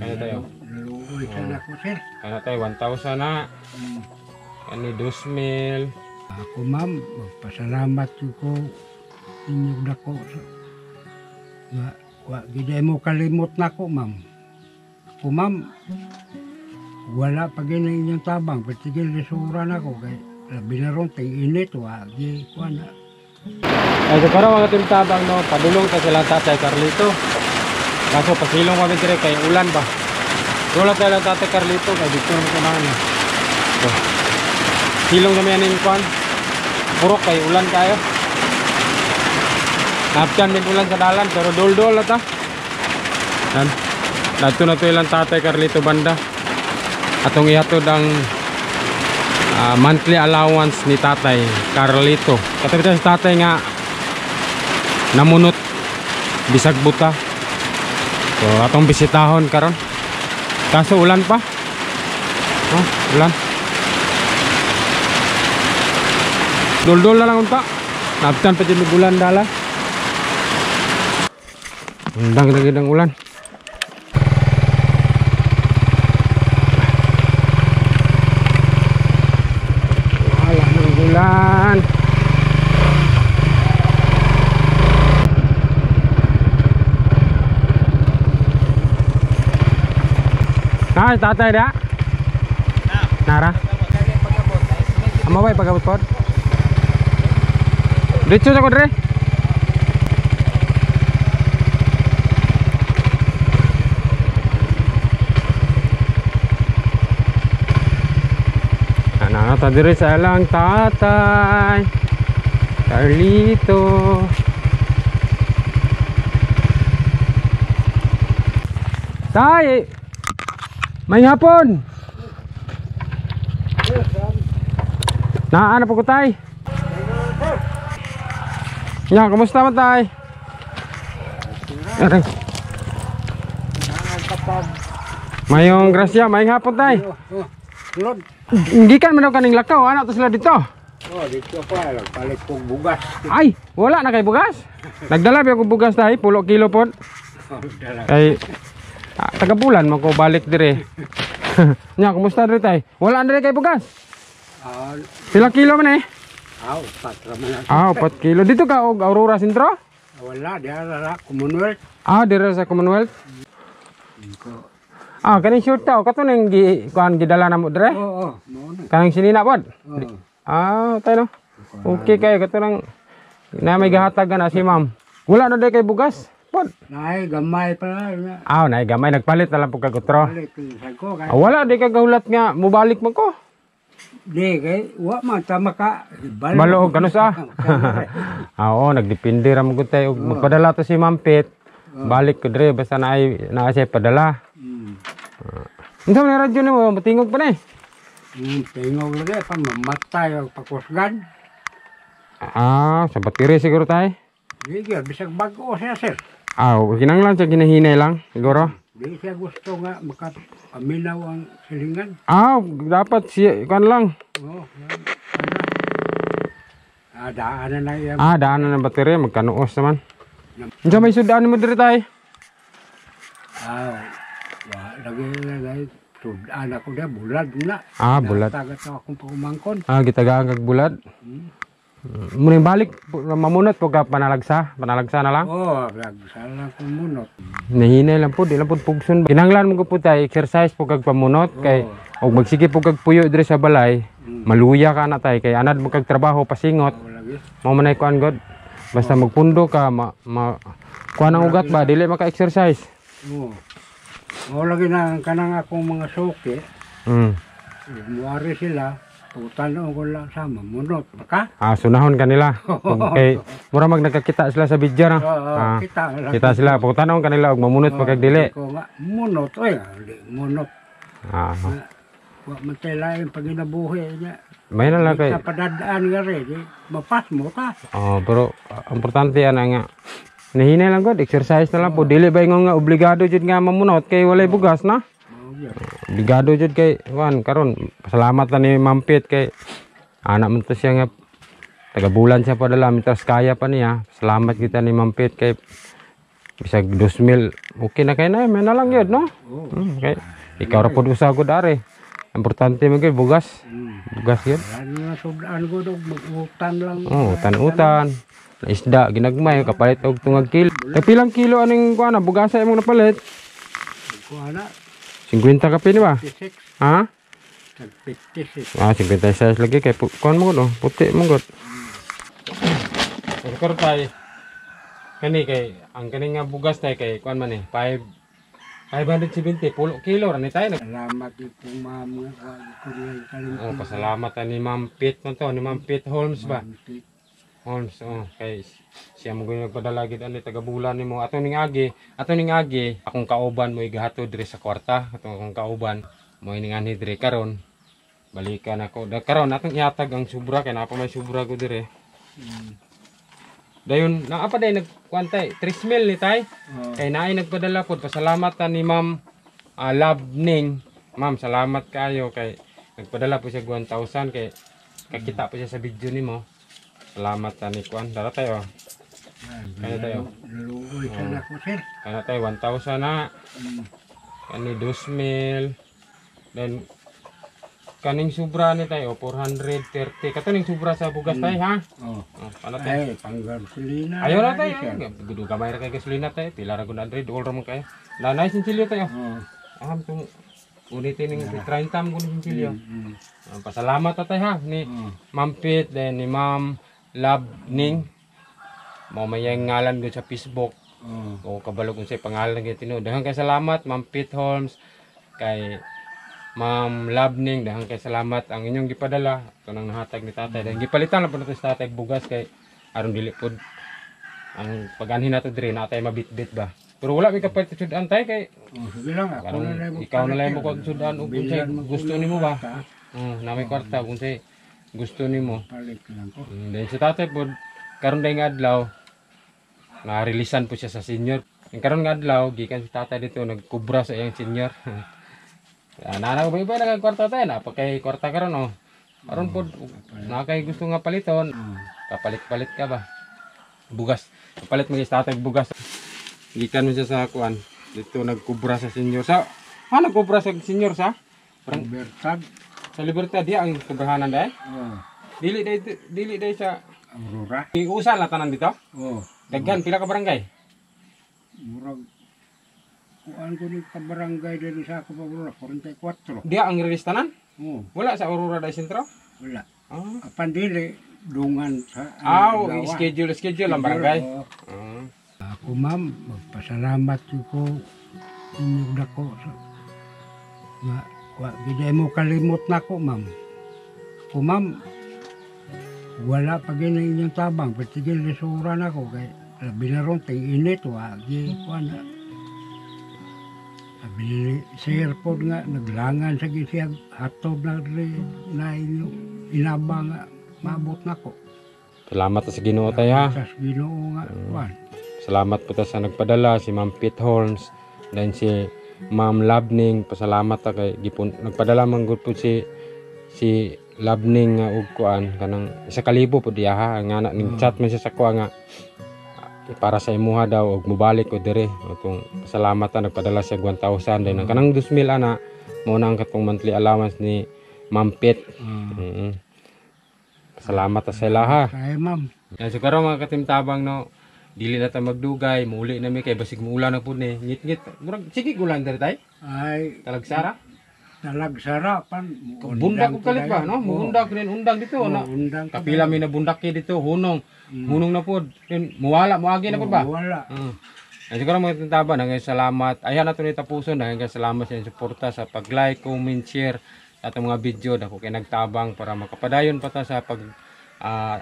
Kaya tayo. Naluoy sana ko, sir. Kaya tayo 1,000 na. Kani 2,000. Ako, ma'am, magpasalamat ko inyong dako. Nga, wa gid mo kalimot nako, ma'am. Ako, ma'am, wala pa gid inyong tabang, patigil lisura nako kay labi na ron ting init wa gi kuan na. Ay, so karon mga team tabang no, padulong ta sila Tatay Carlito. Kaso pasilong kami dire kay ulan ba. Wala tayo lang Tatay Carlito kay dito naman kunahan. So, silong kami aning kuan. Purok kay ulan kayo. Napchan din ulan sa dalan pero dol-dol na ta. Yan. Nato na to ilang Tatay Carlito banda. Atong ihatod ang monthly allowance ni Tatay Carlito. Katabi tayo sa tatay nga namunot bisag buta. So atong bisitahon karon. Kaso ulan pa. Oh, ulan. Dol-dol na lang unta. Naptan pa jud ulan dala. Undang lagi ng ulan. Wala ng ulan. Ah, tatay da? Nara? Amo ba pagabot pod? Diretso sa ko dre. Ana ta dire sa lang tatay Carlito. Tay, may hapon. Naa na po ko tay. Ya, kumusta man tay? Aray. Mayong grasya, mayong hapon tay. Lord. Gikan man daw kaning lakaw, ana to sila dito. Oh, dito pa palit kog bugas. Ay, wala na kay bugas. Nagdala ba ko bugas tay, 10 kilo pod. Kay taga bulan man ko balik dire. Nya, kumusta dire tay? Wala na kay bugas. Pila kilo man eh? Ah, 4 man. Ah, 4 kilo. Dito ka og Aurora Sentro? Wala, dira sa Commonwealth. Ah, dira sa Commonwealth. Ah, kaning short ta kato ning gi kuan gidala na mo dire? Oo, mo na. Kaning sinina pod. Ah, tayo no. Okay kay kato nang na may gahatag na si ma'am. Wala na day kay bugas. Pod. Nay gamay pa na. Ah, nay gamay nagpalit na lang pud kag utro. Palit sa ko kay. Ah, wala day kag gahulat nga mobalik man ko. Di kay wa man ta maka balo og kanusa. Ah, oo, nagdepende ra man gud tay og magpadala to si Ma'am Pet. Balik ko dire basta naay naa siya padala. Unsa man radyo nimo matingog pa ni? Tingog lagi pa mamatay og pakusgan. Ah, sa battery siguro tay. Di gyud bisag bag-o siya sir. Ah, kinahanglan siya ginahinay lang siguro. Di siya gusto nga makapaminaw ang silingan. Ah, dapat siya kuan lang. Oo. Ah, daan na iya. Ah, daan na ng baterya, magkanuos naman. Unsa may sudan mo diri tay? Ah, wa lagi lagi sudan ako dia bulad na. Ah, bulad. Tagat akong pagumangkon. Ah, gitagaan kag bulad. Muning balik mamunot po ka panalagsa, panalagsa na lang. Oo, lagsa lang kumunot. Nahinay lang po, di lang po pugson. Kinahanglan mo po tay exercise po kag pamunot kay og magsige po kag puyo diri sa balay, maluya ka na tay kay anad mo kag trabaho pasingot. Mao man ay kuan god. Basta magpundo ka ma kuan ang ugat ba dili maka-exercise. Oo. Mao lagi na kanang akong mga suki. Muari sila. Tanong ko lang sa mamunot baka. Ah, sunahon kanila. Okay. Mura mag nagkakita sila sa video na. Oo, kita lang. Kita sila. Pagtanong kanila og mamunot pa kag dili. Ko nga munot oy, di munot. Ah. Wa man tay lain pag ginabuhi niya. May na lang kay. Sa padadaan nga re, di mapasmo ka. Oh, pero importante ana nga. Nahinay lang god, exercise na lang po. Dili ba ingon nga obligado jud nga mamunot kay walay bugas na. Obligado jud kay kuan karon. Pasalamat na ni Ma'am Pet kay anak man to siya nga taga bulan siya padala mientras kaya pa niya. Salamat kita ni Ma'am Pet kay Bisag 2,000 okay na kay na, may na lang yun, no? Oh. Okay. Ikaw ra pud usa gud are. Importante man gyud bugas. Bugas yun. Wala na sudaan ko dog mag-utan lang. Oh, utan-utan. Na isda ginagmay kapalit og tungag kilo. Kay pilang kilo aning kuan na bugasa imong napalit? Kuha na, 50 ka pini ba? 56. Ha? Tag 56. Ah, 56 lagi kay kuan mo gud oh, puti mo gud. Siguro tay kani kay ang kani nga bugas tay kay kuan man eh 5 570 pulo kilo ra ni tay. Salamat po ma'am nga wa ko niya kalimut. Oh, pasalamat ni Ma'am Pete man to, ni Ma'am Pete Holmes ba? Holmes, oh, kay siya mo gyud nagpadala gid ani taga bulan nimo. Ato ning agi, akong kauban mo igahatod diri sa kwarta, atong akong kauban mo ining anhi diri karon. Balikan ako. Da karon atong ihatag ang sobra kay naa pa may sobra ko diri. Dayon naa pa day nagkuan tay, 3 mil ni tay. Oh. Kay naay nagpadala pod, pasalamat ta ni Ma'am Labning. Ma'am, salamat kayo kay nagpadala po siya 1,000 kay kakita po siya sa video nimo. Salamat ta ni kuan. Dara tayo. Kaya tayo. Naluoy sana ko, sir. Kana tayo 1,000 na. Kani 2,000. Then kaning sobra ni tayo 430. Kato ning sobra sa bugas tayo ha. Oh. Oh, ano tayo? Ay, panggasolina. Ayaw na tayo. Sir. Gudo gamay ra kay gasolina tayo. Pila ra gud 100 all ra man kayo. Nanay sinsilyo tayo. Oh. Ah, itong ulitin ning 30 mo kuno sinsilyo. Ah, pasalamat ta tayo ha ni Oh. Ma'am Pete then ni Ma'am Love Ning. Mao may yang ngalan gud sa Facebook. Oh. O kabalo kung sa pangalan gyud tinuod. Daghang kay salamat Ma'am Pete Holmes kay Ma'am Labning, daghang kay salamat ang inyong gipadala. Ito nang nahatag ni tatay. Dahil gipalitan lang po nato sa tatay bugas kay aron dili pod ang pag-anhin nato diri na tayo mabitbit ba. Pero wala may kapalit sa sudan tay kay Oh, sige lang, ako karon na lang ikaw na lang mo kung sudan og kung sa'y Bilhan mo gusto ko nimo ba. kwarta. Na may kwarta kung sa'y gusto nimo. Palit lang ko. Then si tatay po, karon day nga adlaw, na-releasean po siya sa senior. Yung karon nga adlaw, gikan si tatay dito, nagkubra sa iyang senior. Ah, nana ko ba iba nagkwarta tayo, napakay kwarta karon oh. Karon po, na kay gusto nga paliton, kapalit-palit ka ba? Bugas. Kapalit mo si tatay bugas. Gikan mo siya sa kuan. Dito nagkubra sa senior sa. Ah, nagkubra sa senior sa? Parang Bertad. sa Libertad diya ang kubrahanan dai. Oh. Dili dai sa Aurora. Iusa lang tanan dito. Oh. Daghan pila ka barangay? Murag kuan ko ni kabarangay diri sa ako Aurora 44. Diya ang release tanan? Oh, Wala sa Aurora dai sentro? Wala. Ah, Apan dili dungan sa ah Adlaw. schedule schedule ang barangay. Oh. Ah. Ako ma'am, magpasalamat ko inyong dako sa nga wa gid mo kalimot nako ma'am. Ako ma'am, wala pa gid inyong tabang, patigil lisura nako kay labi na ron ting init wa gi kuan na. Sabi ni sir po nga naglangan sa gid siya hatod na diri na inyo inaba nga maabot nako. Salamat sa Ginoo tay ha. Sa Ginoo nga kuan. Salamat po ta sa nagpadala si Ma'am Pete Holmes, then si Ma'am Labning, pasalamat ta kay gipon nagpadala man gud po si si Labning nga og kuan kanang 1,000 po diya ha ang anak ning chat man siya sa kuha nga para sa imuha daw og mobalik ko dire atong pasalamat ta nagpadala siya 1,000 then ang kanang 2,000 ana mao na ang katong monthly allowance ni Ma'am Pete. Pasalamat ta sa ila ha. Kay ma'am. Yan, so karon mga katimtabang no, dili na ta magdugay, muuli na mi kay basig muulan na pud ni. Ngit-ngit, murag sige gulan diri tay. Ay, Talagsara. Talagsara pan. Bundak og kalit ba no? Muundag rin undang dito na. Undang. Kapila mi na bundaki dito, hunong. Hunong na pud. Then muwala moagi na pud ba? Wala. Ay, siguro mga katimtabang, hanggang salamat. Ayan na ito ni tapuson. Hanggang salamat sa inyong suporta sa pag-like, comment, share sa atong mga video. Dako kay nagtabang para makapadayon pa ta sa pag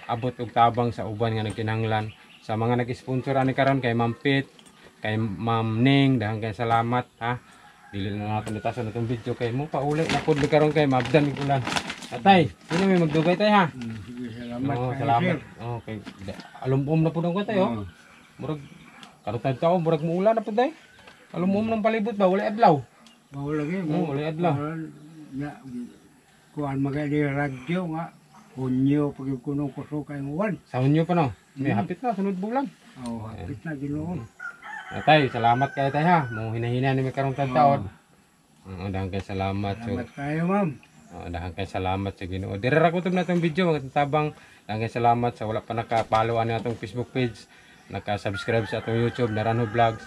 abot og tabang sa uban nga nagkinahanglan. Sa mga nag-sponsor ani karon kay Ma'am Pete, kay Ma'am Ning, dahang kay salamat ha. Dili na natin itasan itong video kay mo pauli na pud mi karon kay mabdan mig ulan. Atay, sino may magdugay tay ha? Sige, salamat Oh, kayo, salamat. sir. Okay. Alumom na pud ang tayo. Oh. Murag karon tayo murag muulan na pud day. Alumom ng palibot ba wala adlaw. Bawal lagi. Oo, wala adlaw. Ya, kuan magay radyo nga. Hunyo pag kunong kusog kay uwan. Sa Hunyo pa no. May hapit na sunod bulan. Oh, hapit na Ginoo. Ah, tay, salamat kayo, tay, ha. Mo hinahina ni mi karong taon. Oo, dahang kay salamat. So, Salamat kayo, ma'am. oo, dahang kay salamat sa Ginoo. Dire ra kutob na itong video, mga tabang. Dahang kay salamat sa wala pa naka-follow ani atong Facebook page, naka-subscribe sa atong YouTube, Naranjo Vlogs.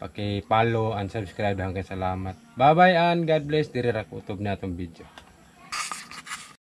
Paki-follow and subscribe, dahang kay salamat. Bye-bye and God bless. Dire ra kutob na atong video.